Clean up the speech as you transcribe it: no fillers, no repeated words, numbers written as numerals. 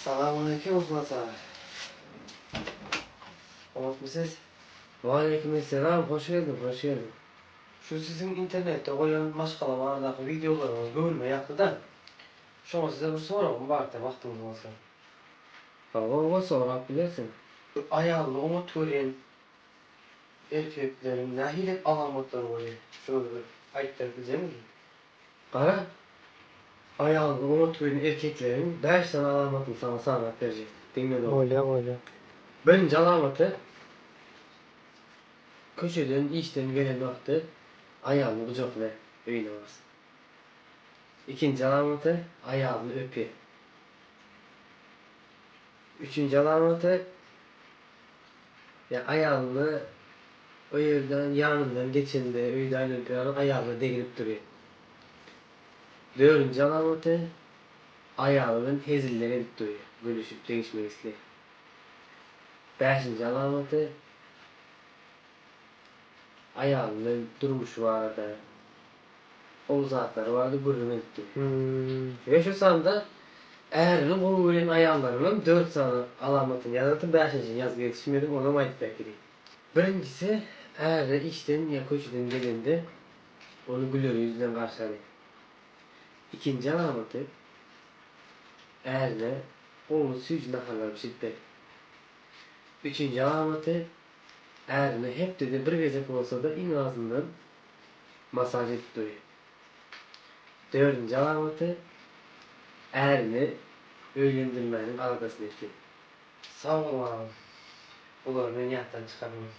Salamaleýkim Yhlas aga. Oňatmy siz? Waleýkimessalam, hoş geldiň, hoş geldiň. Şu siziň internetde goýan maşgala baradaky wideolaryňyz göwnüme ýakdy-da. Şoňa size bir soragym bardy, wagtyňyz bolsa. Hawa, hawa, sorap bilersiň. Şu aýalyny oňat görýän erkekleriň nähili alamatlary bolýar? Şony bir aýdyp berip biljekmiziň? Gara, aýalyny oňat görýän erkekleriň bäş sany alamatyny saňa sanap berjek. Diňle dogry. Bolýar, bolýar. Birinji alamaty, köçeden, işden gelen wagty aýalyny gujaklaýar, öýüne barsyn. Ikinji alamaty, aýalyny öpýär. Üçünji alamaty, ýa aýalyny o ýerden ýanyndan geçende, öýde aýlanyp ýören aýalyna deginip durýar. Dördünji alamaty, aýaly bilen heziller edip durýar, gülüşip, degişmek isleýär. Bäşinji alamaty, aýaly bilen durmuşy barada, gowy zatlary barada gürrüň edip durýar. We şu sanda ärini gowy görýän aýallaryňam dört sany alamatyny ýazypdym, bäşinjini ýazyp ýetişmedim, onam aýdyp berip Birinjisi, äri işden ýa köçeden gelende, ony güler ýüz bilen garşy alýar. Ikinji alamaty, ärine gowy süýji naharlar bişirip berýär. Üçünji alamaty, ärine hepdede bir gezek bolsa-da iň azyndan massaž edip durýar. Dördünji alamaty, ärini öýlendirmäniň aladasyny etýär. Sag bol agam. Bulary men ýatdan çykarman.